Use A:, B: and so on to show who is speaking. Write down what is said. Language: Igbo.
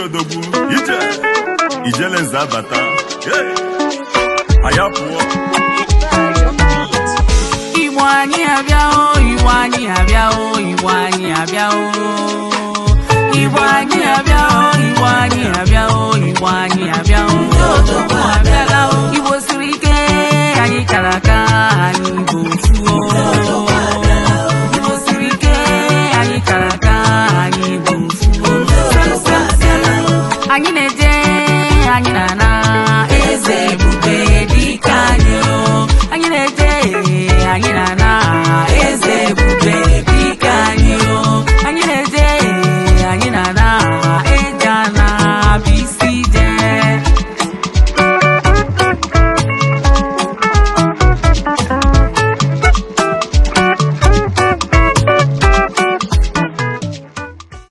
A: Odogwu ije ijele nze abata. Hey! Anyị apụọ.
B: Igbo anyị abịa o, Igbo anyị abịa o, Igbo anyị abịa o. Igbo anyị abịa o, Igbo anyị abịa o, Igbo anyị